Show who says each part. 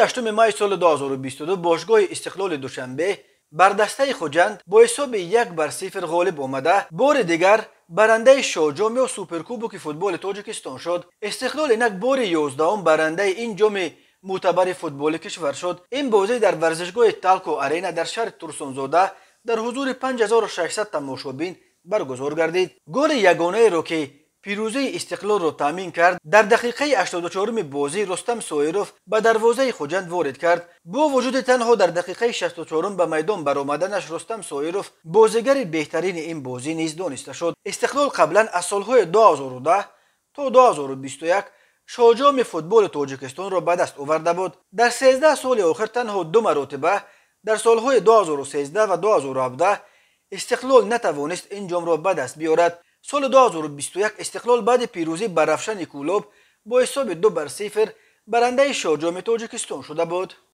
Speaker 1: 8 май соли 2022 бошгоҳи Истиқлоли Душанбе бар дастаи Хуҷанд бо ҳисоби 1-0 ғолиб омада, бори дигар барандаи шоҳҷом ё суперкубоки футболи Тоҷикистон шуд. Истиқлол инак бори 11-ум барандаи ин ҷоми мӯътабари футболи кишвар шуд. Ин бозӣ дар варзишгоҳи Талко Арена дар шаҳри Турсунзода дар ҳузури 5600 тамошобин баргузор гардид. Голи ягонаеро, ки пирӯзии Истиқлолро таъмин кард, дар дақиқаи 84-уми бозӣ Рустам Соиров ба дарвозаи Хуҷанд ворид кард. Бо вуҷуди танҳо дар дақиқаи 64-ум ба майдон баромаданаш, Рустам Соиров бозигари беҳтарини ин бозӣ низ дониста шуд. Истиқлол қаблан аз солҳои 2010 то 2021 шоҳҷоми футболи Тоҷикистонро ба даст оварда буд. Дар 13 соли охир танҳо ду маротиба, дар солҳои 2013 ва 2017, Истиқлол натавонист ин ҷомро ба даст биёрад. Соли 2021 Истиқлол баъди пирӯзӣ бар Равшани Кӯлоб бо ҳисоби 2-0 барандаи шоҳҷоми Тоҷикистон шуда буд.